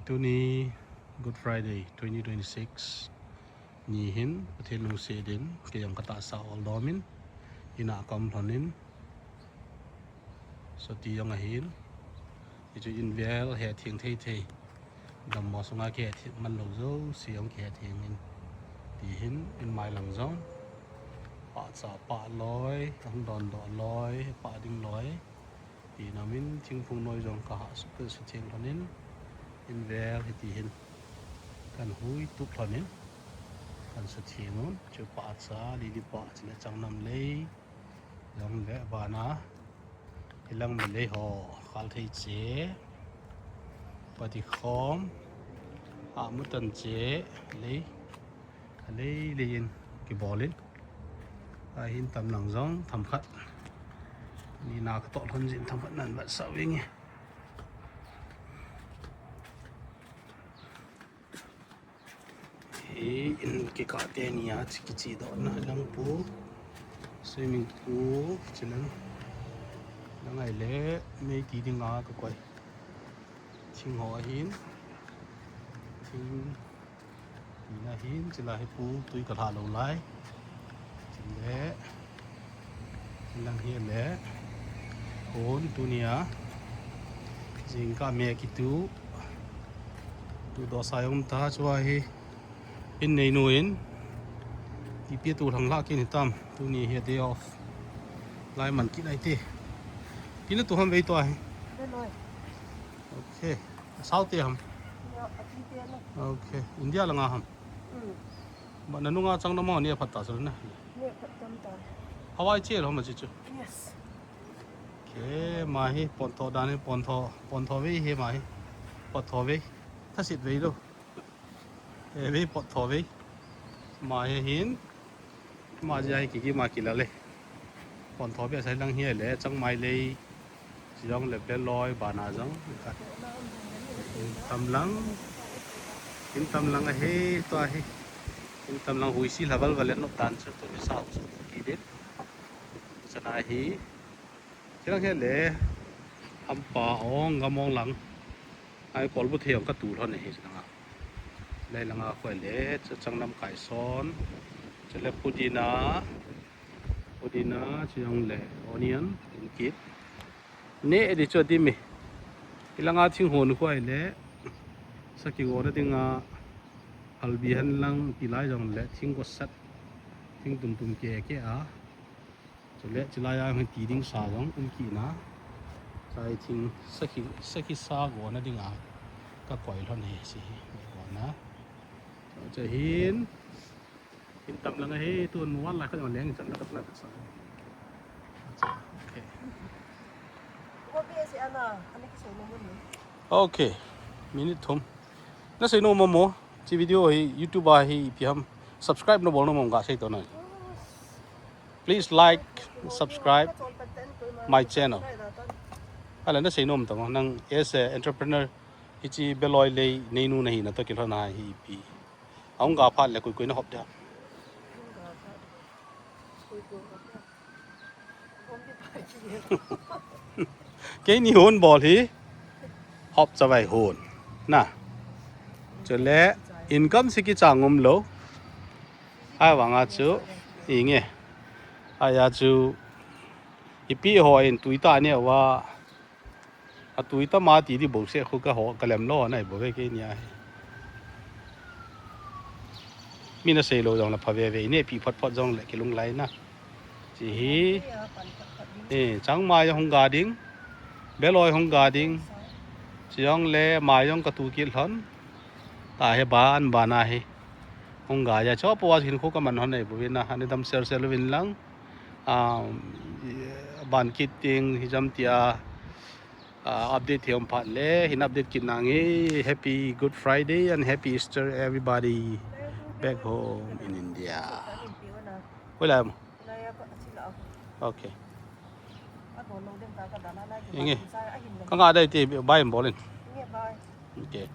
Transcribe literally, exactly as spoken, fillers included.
Tuni Good Friday twenty twenty-six ni hin Pathen lungset in kei jong ka tahsa ol dom in, ina ka um lhon in, soti jong ahin, hichu in vel he theng thei thei, dammo sunga kihe theng man lou jouse jong kihe theng in, ti hin in mai lang jong pahcha pah loi, hung dondoh loi, pah ding loi, ti namin thingphung noi jong ka hah suk ka sutheng lhon in, in vel hiti hin kan hui tup lhon in kan sutheng un, chu pahcha, lili pah, chule changnam lei, jong le bana, hilang mi lei ho, kal thei che, pati khom, a mutan che, lei, a lei lei in kibol in. A hin tam lang jong themkhat. Ni na ka toh lhon jin themkhat nan vat sa vinge. Hi in kikah teni a, kiche dohna lang pool, swimming pool, chilang. Lang ahile, mei ti dinga ka koi. Thing ho ahin. Thing. Tina hin, chule hi pool tui ka lha lou lai. Chule, lang hi le. Hon tunia. Jingkah me kitu. Tu dosa jong um ta chu ahi. In neinu in. Ipi tu lhang la kit hitam. Tuni hi day off. Lai man kit nai ti. Pi na tu ham vei tu ahi. Beloi. Okay. Sao te ham. Ya, ati te na. Okay. India langa ham. Mm. Ba na nunga chang na mo ni phat ta su na. Ni phat tam ta. Hawaii che lo ma chi chu. Yes. Ke ma hi pon tho dan hi pon tho, pon tho vei hi ma hi. Pon tho vei. Thasit vei lo. E vei pon tho vei. Ma hi hin. Ma jia hi kiki ma kila le. Pon tho vei sai lang hi le chang mai le. Jong le beloi bana jong. In tam lang. In tam lang ahi, tua hi. In tam lang hui si la val val le nop dan chu tu ni sa chu ki din. Chana hi. Chilang hi le. Hampa ong gam ong lang. Ai kol bu thei ong ka tu lhon hi langa. Lai langa khoi le, chu changnam kai son. Chule pudina. Pudina, chu jong le onion, in kit. Ne di chu di mi. Ilanga thing hon khoi le. Sa kigona dinga halbi hen lang ti lai jong le thing gosat. Thing tum tum ke ke a. Chule chilai a hung ti ding sa jong um kit na. Chai thing sakhi, sakhi sa gona dinga ka koi lhon hi si hi gona. Chu hin in tam lang ahi, tu nuan lai khat jong leng chan la khat la khat sa. Okay. Ko bi si ana, ana ki so no mo ni. Okay. Minute thum. Na sei nom mo mo. Chi video hi YouTube a hi ipi ham. Subscribe na bol nom mo ga sei to na. Please like, subscribe my channel. Ala na sei nom ta mo. Nang as a entrepreneur, hichi beloi lei neinu na hi na to kilhon a hi ipi. Aung ga phat le koi koi na hop dia. Keini hon bol hi hop chavai hon. Na. Chule income si kichang um lo. Ai vanga chu inge. Aya chu ipi ho in tui ta ne wa. A tui ta ma ti di bo se khu ka ho ka lem lo na i bo ve keini a hi. Mi na sei lo jong la pha ve ve, i ne pi phot phot jong le kilung lai na. Chi hi. Eh, chang mai hung ga ding. Beloi hung ga ding. Chi jong le mai jong ka tu kit lhon. Ta he ban ban a hi. Hung ga ya cho po wa hin khu ka man hon nei bu vin na. Ani dam sel sel vin lang. Ah, ban kit ting hi jam tia. Ah, update thei um phat le, hin update kit nange. Happy Good Friday and Happy Easter, everybody back home in India. Hoilai mo? Okay. Inge. Ka nga dai ti bai bol in. Okay.